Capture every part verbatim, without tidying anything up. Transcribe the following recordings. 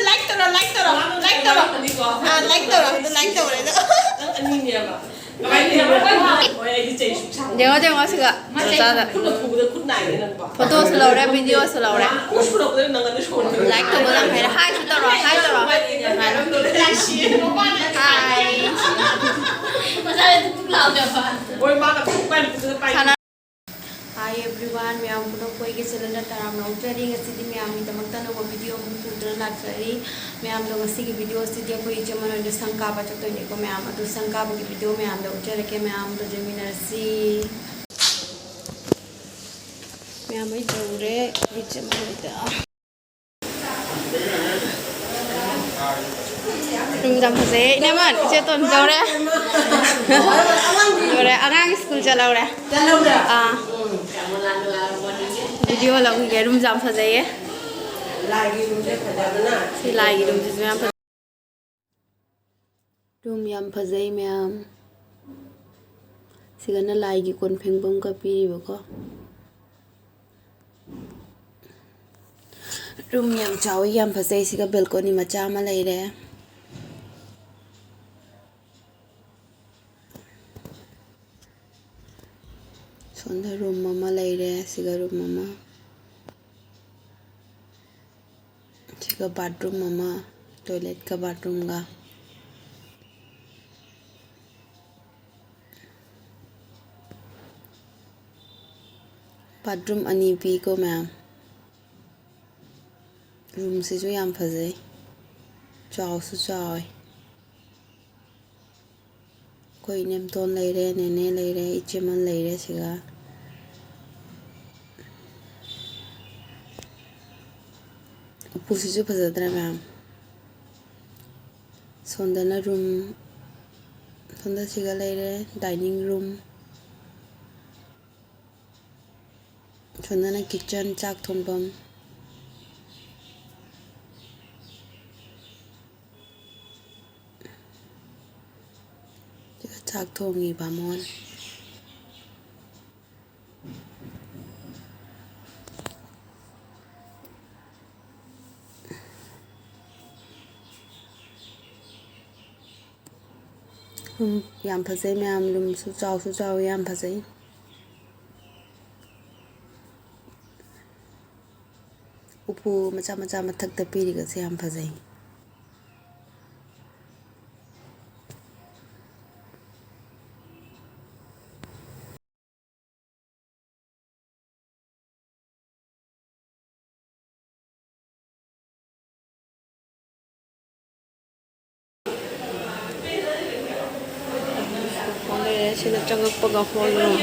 Like ꯇꯧꯔꯣ, like ꯇꯧꯔꯣ, like ꯇꯧꯔꯣ꯫ ꯑꯥ, ꯂꯥꯏꯛ ꯇꯧꯔꯣ, ꯑꯗꯨ ꯂꯥꯏꯛ ꯇꯧꯔꯦ ꯑꯗꯣ꯫ ꯌꯦꯡꯉꯣ, ꯌꯦꯡꯉꯣ ꯁꯤꯒ ꯃꯆꯥꯗ꯫ ꯐꯣꯇꯣꯁꯨ ꯂꯧꯔꯦ, ꯚꯤꯗꯤꯑꯣꯁꯨ ꯂꯧꯔꯦ꯫ ꯂꯥꯏꯛ ꯇꯧꯕ ꯌꯥꯝ ꯍꯩꯔꯦ꯫ ꯍꯥꯏꯁꯨ ꯇꯧꯔꯣ, ꯍꯥꯏ ꯇꯧꯔꯣ꯫ ꯍꯥꯏ꯫ Hi everyone, ꯃꯌꯥꯝ ꯄꯨꯝꯅꯃꯛꯄꯨ ꯑꯩꯒꯤ channelꯗ ꯇꯔꯥꯝꯅ ꯑꯣꯛꯆꯔꯤ꯫ ꯉꯁꯤꯗꯤ ꯃꯌꯥꯝꯒꯤꯗꯃꯛꯇ ꯑꯅꯧꯕ video ꯑꯃ ꯄꯨꯗꯨꯅ ꯂꯥꯛꯆꯔꯤ꯫ ꯃꯌꯥꯝꯗꯣ ꯉꯁꯤꯒꯤ videoꯁꯤꯗꯤ ꯑꯩꯈꯣꯏ ꯏꯆꯦ ꯃꯅꯣꯏꯗ ꯁꯪ ꯀꯥꯕ ꯆꯠꯇꯣꯏꯅꯦꯀꯣ ꯃꯌꯥꯝ꯫ ꯑꯗꯨ ꯁꯪ ꯀꯥꯕꯒꯤ video ꯃꯌꯥꯝꯗꯣ ꯎꯠꯆꯔꯛꯀꯦ, ꯃꯌꯥꯝꯗꯣ ꯌꯦꯡꯃꯤꯟꯅꯔꯁꯤ꯫ ꯃꯌꯥꯝ ꯑꯩ ꯌꯧꯔꯦ ꯏꯆꯦ ꯃꯅꯣꯏꯗ꯫ ꯔꯨꯝ ꯌꯥꯝ ꯐꯖꯩꯌꯦ꯫ ꯏꯅꯦꯃꯟ, ꯏꯆꯦ ꯇꯣꯟ ꯌꯧꯔꯦ꯫ ꯌꯧꯔꯦ꯫ ꯑꯉꯥꯡ ꯁ꯭ꯀꯨꯜ ꯆꯠꯍꯧꯔꯦ꯫ ꯆꯠꯍꯧꯔꯦ? ꯑꯥ꯫ ꯎꯝ꯫ ꯚꯤꯗꯤꯑꯣ ꯂꯧꯈꯤꯒꯦ꯫ ꯔꯨꯝ ꯌꯥꯝ ꯐꯖꯩꯌꯦ꯫ ꯂꯥꯏꯒꯤ ꯔꯨꯝꯁꯦ ꯐꯖꯕꯅ꯫ ꯁꯤ ꯂꯥꯏꯒꯤ ꯔꯨꯝꯁꯤꯁꯨ ꯌꯥꯝ ꯐꯖꯩ꯫ ꯔꯨꯝ ꯌꯥꯝ ꯐꯖꯩ ꯃꯌꯥꯝ꯫ ꯁꯤꯒꯅ ꯂꯥꯏꯒꯤ ꯀꯣꯟ ꯐꯦꯡꯐꯝꯒ ꯄꯤꯔꯤꯕꯀꯣ꯫ ꯔꯨꯝ ꯌꯥꯝ ꯆꯥꯎꯋꯤ, ꯌꯥꯝ ꯐꯖꯩ꯫ ꯁꯤꯒ ꯕꯦꯜꯀꯣꯅꯤ ꯃꯆꯥ ꯑꯃ ꯂꯩꯔꯦ꯫ ꯁꯣꯝꯗ ꯔꯨꯝ ꯑꯃ ꯂꯩꯔꯦ, ꯁꯤꯒ ꯔꯨꯝ ꯑꯃ꯫ ꯁꯤꯒ ꯕꯥꯠꯔꯨꯝ ꯑꯃ, ꯇꯣꯏꯂꯦꯠꯀ ꯕꯥꯠꯔꯨꯝꯒ꯫ ꯕꯥꯠꯔꯨꯝ ꯑꯅꯤ ꯄꯤꯀꯣ ꯃꯌꯥꯝ꯫ ꯔꯨꯝꯁꯤꯁꯨ ꯌꯥꯝ ꯐꯖꯩ, ꯆꯥꯎꯁꯨ ꯆꯥꯎꯋꯦ꯫ ꯑꯩꯈꯣꯏ ꯏꯅꯦꯝꯇꯣꯟ ꯂꯩꯔꯦ, ꯅꯦꯅꯦ ꯂꯩꯔꯦ, ꯏꯆꯦꯃꯟ ꯂꯩꯔꯦ ꯁꯤꯒ꯫ ꯎꯄꯨꯁꯤꯁꯨ ꯐꯖꯗ꯭ꯔꯥ ꯃꯌꯥꯝ? ꯁꯣꯝꯗꯅ ꯔꯨꯝ, ꯁꯣꯝꯗ ꯁꯤꯒ ꯂꯩꯔꯦ, dining room꯫ ꯁꯣꯝꯗꯅ kitchen, ꯆꯥꯛ ꯊꯣꯡꯐꯝ꯫ ꯁꯤꯗ ꯆꯥꯛ ꯊꯣꯡꯉꯤ ꯕꯥꯃꯣꯟ꯫ ꯎꯝ, ꯌꯥꯝ ꯐꯖꯩ ꯃꯌꯥꯝ, ꯔꯨꯝꯁꯨ ꯆꯥꯎꯁꯨ ꯆꯥꯎꯋꯤ, ꯌꯥꯝ ꯐꯖꯩ꯫ ꯎꯄꯨ ꯃꯆꯥ ꯃꯆꯥ ꯃꯊꯛꯇ ꯄꯤꯔꯤꯕꯁꯦ ꯌꯥꯝ ꯐꯖꯩ꯫ ꯂꯩꯔꯦ꯫ ꯁꯤꯅ ꯆꯪꯉꯛꯄꯒ ꯍꯣꯜ ꯔꯨꯝ꯫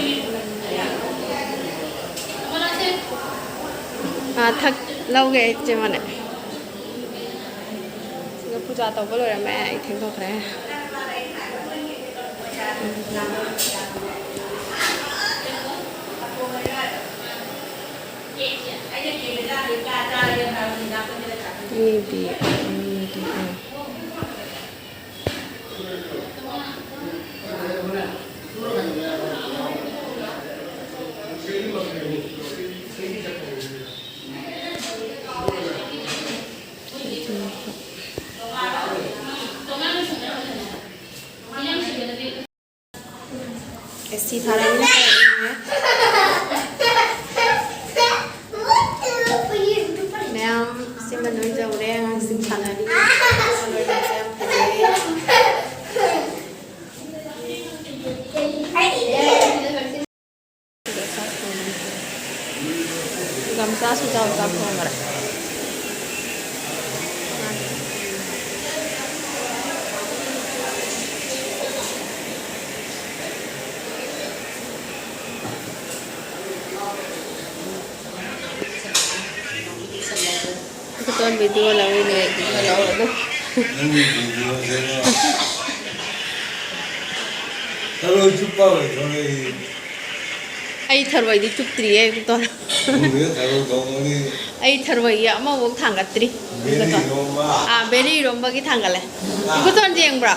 ꯑꯥ, ꯊꯛ ꯂꯧꯒꯦ, ꯏꯆꯦ ꯃꯥꯅꯦ꯫ ꯁꯤꯒ ꯄꯨꯖꯥ ꯇꯧꯕ ꯂꯣꯏꯔꯝꯃꯦ, ꯑꯩ ꯊꯦꯡꯗꯣꯛꯈ꯭ꯔꯦ꯫ ꯃꯤꯗꯤ, ꯃꯤꯗꯤ, ꯎꯝ꯫ ꯑꯦ ꯁꯤ ꯊꯥꯔꯕꯅꯤꯅ ꯈꯔ ꯏꯪꯉꯦ꯫ ꯃꯌꯥꯝ ꯁꯤꯃ ꯂꯣꯏ ꯌꯧꯔꯦ, ꯑꯉꯥꯡꯁꯤꯡ ꯁꯥꯟꯅꯔꯤ꯫ ꯂꯣꯏꯅꯃꯛꯁꯦ ꯌꯥꯝ ꯐꯖꯩ꯫ ꯒꯝꯆꯥꯁꯨ ꯆꯥꯎ ꯆꯥꯛ ꯊꯣꯡꯈ꯭ꯔꯦ꯫ ꯈꯨꯇꯣꯟ video ꯂꯧꯔꯤꯅꯦ꯫ ꯅꯪꯒꯤ video ꯁꯦ ꯊꯔꯣꯏ ꯆꯨꯞꯄ ꯑꯣꯏ ꯊꯣꯛꯂꯛꯏ꯫ ꯑꯩ ꯊꯔꯣꯏꯗꯤ ꯆꯨꯞꯇ꯭ꯔꯤꯌꯦ, ꯈꯨꯇꯣꯟ꯫ ꯈꯪꯗꯦ, ꯊꯔꯣꯏ ꯊꯣꯡꯕꯅꯤ꯫ ꯑꯩ ꯊꯔꯣꯏꯒꯤ ꯑꯃꯐꯥꯎ ꯊꯥꯡꯒꯠꯇ꯭ꯔꯤ꯫ ꯕꯦꯔꯤ ꯏꯔꯣꯝꯕ꯫ ꯑꯥ, ꯕꯦꯔꯤ ꯏꯔꯣꯝꯕꯒꯤ ꯊꯥꯡꯒꯠꯂꯦ꯫ ꯑꯥ꯫ ꯈꯨꯇꯣꯟ ꯌꯦꯡꯕ꯭ꯔꯣ?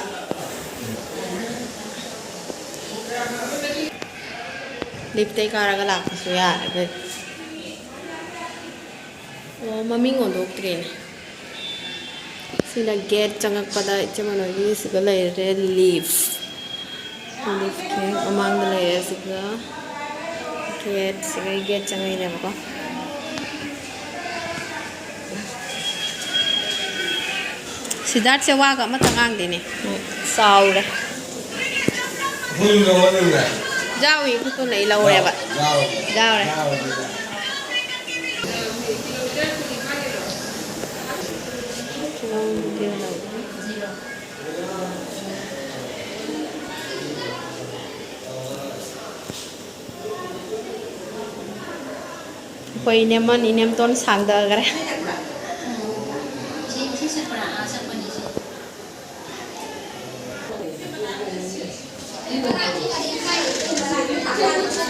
Lift ꯇꯩ ꯀꯥꯔꯒ ꯂꯥꯛꯄꯁꯨ ꯌꯥꯔꯦ꯫ ꯑꯣ, ꯃꯃꯤꯡ ꯑꯣꯟꯊꯣꯛꯇ꯭ꯔꯦꯅꯦ꯫ ꯁꯤꯅ gate ꯆꯪꯉꯛꯄꯗ ꯏꯆꯦ ꯃꯅꯣꯏꯒꯤ ꯁꯤꯗ ꯂꯩꯔꯦ lift꯫ ꯂꯤꯐꯀꯤ ꯃꯃꯥꯡꯗ ꯂꯩꯔꯦ꯫ ꯑꯁꯤꯒ ꯒꯦꯠꯁꯤꯒ, ꯑꯩ ꯒꯦꯠ ꯆꯪꯉꯛꯏꯅꯦꯕꯀꯣ꯫ ꯁꯤꯗꯥꯔꯠꯁꯦ ꯋꯥꯒ ꯑꯃꯇ ꯉꯥꯡꯗꯦꯅꯦ꯫ ꯎꯝ, ꯆꯥꯎꯔꯦ꯫ ꯌꯥꯎꯏ, ꯈꯨꯠꯇꯨꯅ ꯑꯩ ꯂꯧꯔꯦꯕ꯫ ꯌꯥꯎꯔꯦ꯫ ꯑꯩꯈꯣꯏ ꯏꯅꯦꯝꯃ, ꯏꯅꯦꯝꯇꯣꯟ ꯁꯥꯡꯊꯈ꯭ꯔꯦ꯫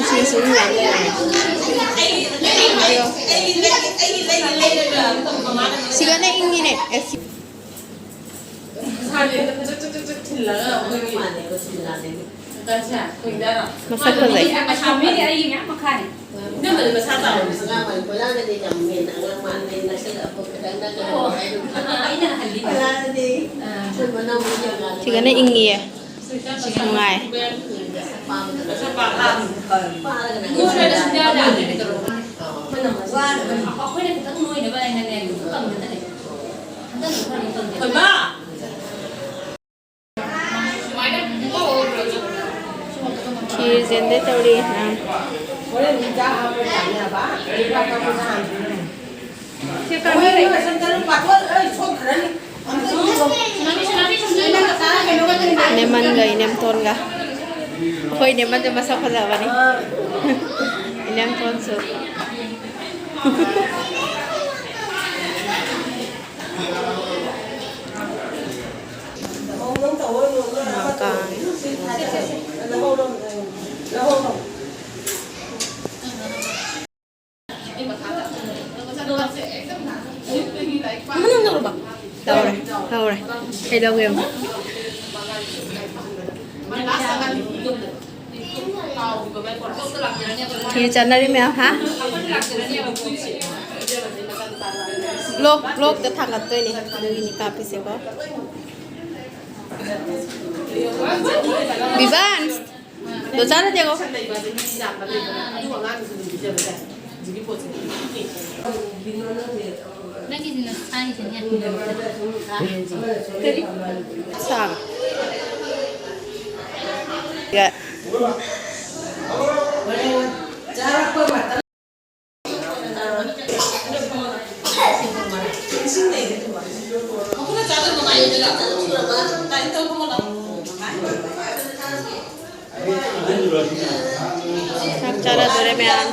ꯁꯤꯁꯨ ꯃꯤ ꯌꯥꯝ ꯂꯩꯔꯝꯃꯦ꯫ ꯁꯤꯒꯅ ꯏꯪꯉꯤꯅꯦ, ꯑꯦ ꯁꯤ꯫ ꯃꯁꯛ ꯐꯖꯩ꯫ ꯁꯤꯒꯅ ꯏꯪꯉꯤꯌꯦ꯫ ꯅꯨꯡꯉꯥꯏ꯫ ꯈꯤꯔ ꯆꯦꯟꯗꯣꯏ ꯇꯧꯔꯤ꯫ ꯑꯥ꯫ ꯁꯤ ꯀꯥꯃꯤ ꯂꯩ꯫ ꯏꯅꯦꯃꯟꯒ ꯏꯅꯦꯝꯇꯣꯟꯒ꯫ ꯑꯩꯈꯣꯏ ꯏꯅꯦꯃꯟꯁꯦ ꯃꯁꯛ ꯐꯖꯕꯅꯤ꯫ ꯏꯅꯦꯝꯇꯣꯟꯁꯨ꯫ ꯌꯥꯝ ꯀꯥꯡꯉꯦ꯫ ꯇꯧꯔꯦ, ꯇꯧꯔꯦ꯫ ꯀꯩꯗꯧꯒꯦ? ꯁꯤ ꯆꯠꯅꯔꯤ ꯃꯌꯥꯝ, ꯍꯥ? ꯕ꯭ꯂꯣꯛ, ꯕ꯭ꯂꯣꯛꯇ ꯊꯥꯡꯒꯠꯇꯣꯏꯅꯦ, ꯑꯗꯨꯒꯤꯅꯤ ꯀꯥꯞꯄꯤꯁꯦꯀꯣ꯫ ꯕꯤꯕꯥꯟꯁ! ꯗꯣ ꯆꯥꯔꯗꯤ ꯌꯦꯡꯉꯣ꯫ ꯅꯪꯒꯤꯁꯤꯅ ꯁꯥꯏꯁꯤꯅꯦ꯫ ꯀꯔꯤ? ꯁꯥꯕ꯫ ꯌꯥ꯫ ꯆꯥꯛ ꯆꯥꯔꯗꯣꯔꯦ ꯃꯌꯥꯝ꯫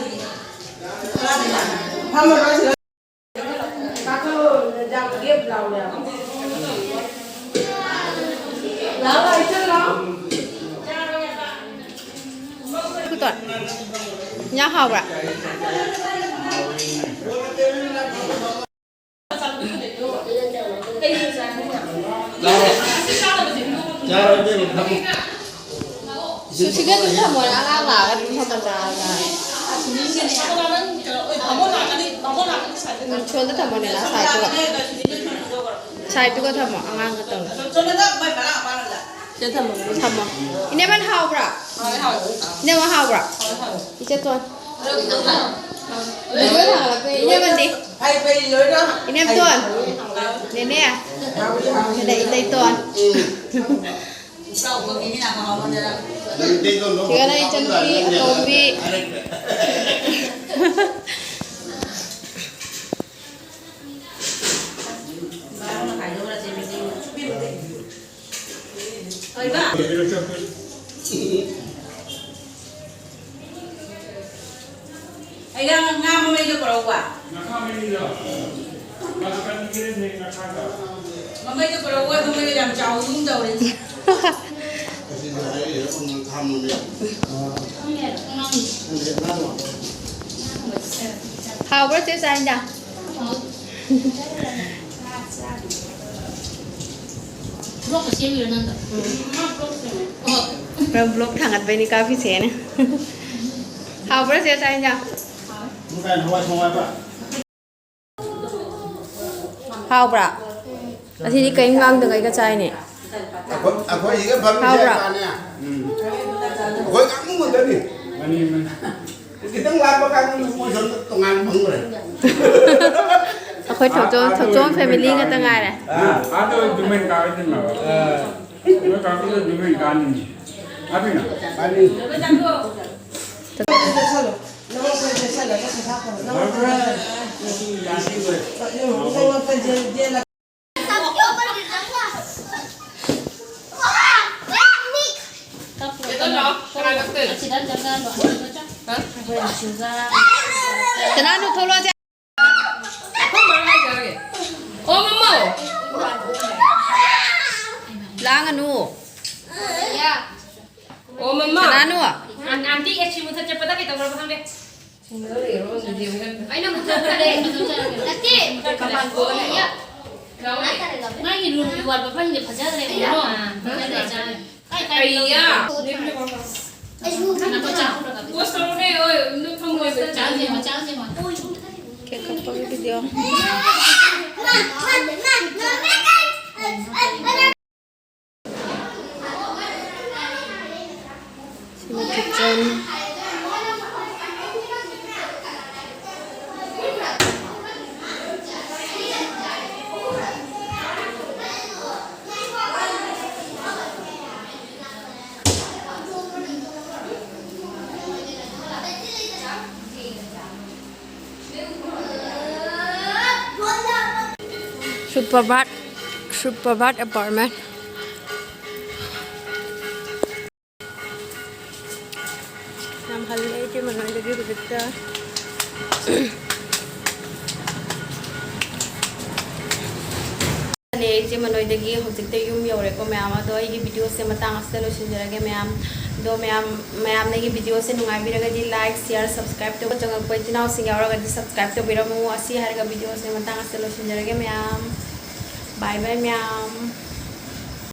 ꯂꯥꯛꯑꯣ, ꯂꯥꯛꯑꯣ, ꯏꯆꯜ, ꯂꯥꯛꯑꯣ꯫ ꯈꯨꯇꯣꯟ, ꯏꯟꯖꯥꯡ ꯍꯥꯎꯕ꯭ꯔꯥ? ꯁꯨꯁꯤꯗ ꯑꯗꯨꯝ ꯊꯝꯃꯣꯅꯦ, ꯑꯉꯥꯡ ꯂꯥꯛꯑꯒ ꯑꯗꯨꯝ ꯊꯝꯃꯣ, ꯆꯥꯔꯒ꯫ ꯎꯝ, ꯁꯣꯝꯗ ꯊꯝꯃꯣꯅꯦ, ꯅꯪ ꯁꯥꯏꯗꯇꯨꯒ꯫ ꯁꯥꯏꯗꯇꯨꯒ ꯊꯝꯃꯣ, ꯑꯉꯥꯡꯒ ꯇꯧꯅꯣ꯫ ꯁꯤꯗ ꯊꯝꯃꯣ꯫ ꯊꯝꯃꯣ꯫ ꯏꯅꯦꯃꯟ ꯍꯥꯎꯕ꯭ꯔꯥ? ꯍꯥꯎꯋꯦ, ꯍꯥꯎꯋꯦ꯫ ꯏꯅꯦꯃꯟ ꯍꯥꯎꯕ꯭ꯔꯥ? ꯍꯥꯎꯋꯦ, ꯍꯥꯎꯋꯦ꯫ ꯏꯆꯦꯇꯣꯟ꯫ ꯂꯣꯏ ꯊꯥꯡꯒꯠꯂꯛꯇꯣꯏꯅꯦ꯫ ꯏꯅꯦꯃꯟꯗꯤ? ꯐꯩ, ꯐꯩ, ꯂꯣꯏꯅ ꯏꯅꯦꯝꯇꯣꯟ꯫ ꯐꯩ꯫ ꯅꯦꯅꯦ꯫ ꯍꯥꯎꯋꯤ, ꯍꯥꯎꯋꯤ꯫ ꯑꯗꯩ ꯏꯇꯩꯇꯣꯟ꯫ ꯎꯝ꯫ ꯁꯤꯒꯅ ꯏꯆꯟꯅꯨꯄꯤ ꯑꯇꯣꯝꯕꯤ꯫ ꯑꯩꯅ ꯉꯥ ꯃꯃꯩꯗꯣ ꯄꯨꯔꯛꯎꯕ꯫ ꯃꯃꯩꯗꯣ ꯄꯨꯔꯛꯎꯕ, ꯃꯃꯩꯗꯣ ꯌꯥꯝ ꯆꯥꯎꯕꯒꯨꯝ ꯇꯧꯔꯦ꯫ ꯍꯥꯎꯕ꯭ꯔꯣ ꯆꯦ ꯆꯥꯛ ꯏꯟꯖꯥꯡ? ꯕ꯭ꯂꯣꯛꯀ ꯁꯦꯝꯃꯤꯔꯣ ꯅꯪꯗꯣ? ꯎꯝ꯫ ꯃꯥ ꯕ꯭ꯂꯣꯛ ꯁꯦꯝꯃꯦ꯫ ꯑꯣ꯫ ꯅꯪ ꯕ꯭ꯂꯣꯛ ꯊꯥꯡꯒꯠꯄꯩꯅꯤ ꯀꯥꯞꯄꯤꯁꯦꯅ꯫ ꯍꯥꯎꯕ꯭ꯔꯥ ꯆꯦ ꯆꯥꯛ ꯏꯟꯖꯥꯡ? ꯍꯥꯎꯕ꯭ꯔꯥ? ꯉꯁꯤꯗꯤ ꯀꯔꯤꯝ ꯉꯥꯡꯗꯉꯩꯒ ꯆꯥꯏꯅꯦ꯫ ꯑꯩꯈꯣꯏ, ꯑꯩꯈꯣꯏ ꯁꯤꯒ ꯐꯝꯃꯤꯁꯦ ꯍꯥꯎꯕ꯭ꯔꯥ? ꯀꯅꯥꯅꯦ? ꯎꯝ꯫ ꯑꯩꯈꯣꯏ ꯀꯥꯡꯕꯨ ꯉꯥꯛꯇꯅꯤ꯫ ꯃꯥꯅꯤ, ꯃꯥꯅꯤ꯫ ꯈꯤꯇꯪ ꯂꯥꯞꯄ ꯀꯥꯡꯕꯨ ꯃꯣꯏ ꯁꯣꯝꯗ ꯇꯣꯉꯥꯟꯅ ꯐꯝꯈ꯭ꯔꯦ꯫ ꯑꯩꯈꯣꯏ ꯊꯧꯆꯣꯝ, ꯑꯥ, ꯊꯧꯆꯣꯝ ꯑꯗꯨ family ꯉꯥꯛꯇ ꯉꯥꯏꯔꯦ꯫ ꯑꯥ, ꯑꯗꯨ ꯖꯨꯃꯦꯟ ꯀꯥꯔꯣꯏꯗꯅ꯫ ꯑꯥ꯫ ꯃꯣꯏ ꯀꯥꯡꯕꯨꯗ ꯖꯨꯃꯦꯟ ꯀꯥꯅꯤꯡꯉꯤ꯫ ꯀꯥꯅꯤꯡꯉꯤ꯫ ꯀꯥꯅꯤꯡꯉꯤ꯫ ꯀꯅꯥꯅꯣ ꯊꯣꯛꯂꯛꯑꯣꯁꯦ? ꯑꯩꯈꯣꯏ ꯃꯥ ꯍꯥꯏꯖꯔꯒꯦ꯫ ꯑꯣ, ꯃꯃꯥ꯫ ꯂꯥꯡꯒꯅꯨ꯫ ꯑꯣ, ꯃꯃꯥ꯫ ꯀꯅꯥꯅꯣ? ꯑꯟ-, ꯑꯟꯇꯤ ꯑꯦꯁꯤ ꯃꯨꯊꯠ ꯆꯠꯄꯗ ꯀꯩꯗꯧꯔꯕ ꯈꯪꯗꯦ꯫ ꯑꯩꯅ ꯃꯨꯊꯠꯈ꯭ꯔꯦ꯫ ꯅꯠꯇꯦ꯫ ꯃꯥꯒꯤ ꯔꯨꯝꯒꯤ ꯋꯥꯜ ꯄꯦꯄꯔꯁꯤꯡꯁꯦ ꯐꯖꯈ꯭ꯔꯦ꯫ ꯀꯥꯏ, ꯀꯥꯏ ꯑꯩꯌꯥ꯫ ꯄꯣꯁ ꯇꯧꯔꯨꯅꯦ, ꯍꯣꯏ, ꯑꯗꯨꯝ ꯊꯝꯃꯣ꯫ ꯆꯥꯁꯦ, ꯆꯥꯁꯦ꯫ ꯀꯦꯛ ꯀꯛꯄꯒꯤ video꯫ ꯁꯤꯅ kitchen꯫ ꯁꯨꯄ꯭ꯔꯚꯥꯠ, ꯁꯨꯄ꯭ꯔꯚꯥꯠ apartment꯫ ꯌꯥꯝ ꯍꯜꯂꯦ ꯏꯆꯦ ꯃꯅꯣꯏꯗꯒꯤ ꯍꯧꯖꯤꯛꯇ꯫ ꯍꯜꯂꯦ ꯏꯆꯦ ꯃꯅꯣꯏꯗꯒꯤ ꯍꯧꯖꯤꯛꯇ ꯌꯨꯝ ꯌꯧꯔꯦꯀꯣ ꯃꯌꯥꯝ꯫ ꯑꯗꯣ ꯑꯩꯒꯤ videoꯁꯦ ꯃꯇꯥꯡ ꯑꯁꯤꯗ ꯂꯣꯏꯁꯤꯟꯖꯔꯒꯦ ꯃꯌꯥꯝ꯫ ꯑꯗꯣ ꯃꯌꯥꯝ, ꯃꯌꯥꯝꯅ ꯑꯩꯒꯤ videoꯁꯦ ꯅꯨꯡꯉꯥꯏꯕꯤꯔꯒꯗꯤ like, share, subscribe ꯇꯧꯕ, ꯆꯪꯉꯛꯄ ꯏꯆꯤꯟ ꯏꯅꯥꯎꯁꯤꯡ ꯌꯥꯎꯔꯒꯗꯤ subscribe ꯇꯧꯕꯤꯔꯝꯃꯨ꯫ ꯑꯁꯤ ꯍꯥꯏꯔꯒ videoꯁꯦ ꯃꯇꯥꯡ ꯑꯁꯤꯗ ꯂꯣꯏꯁꯤꯟꯖꯔꯒꯦ ꯃꯌꯥꯝ꯫ Bye bye ꯃꯌꯥꯝ꯫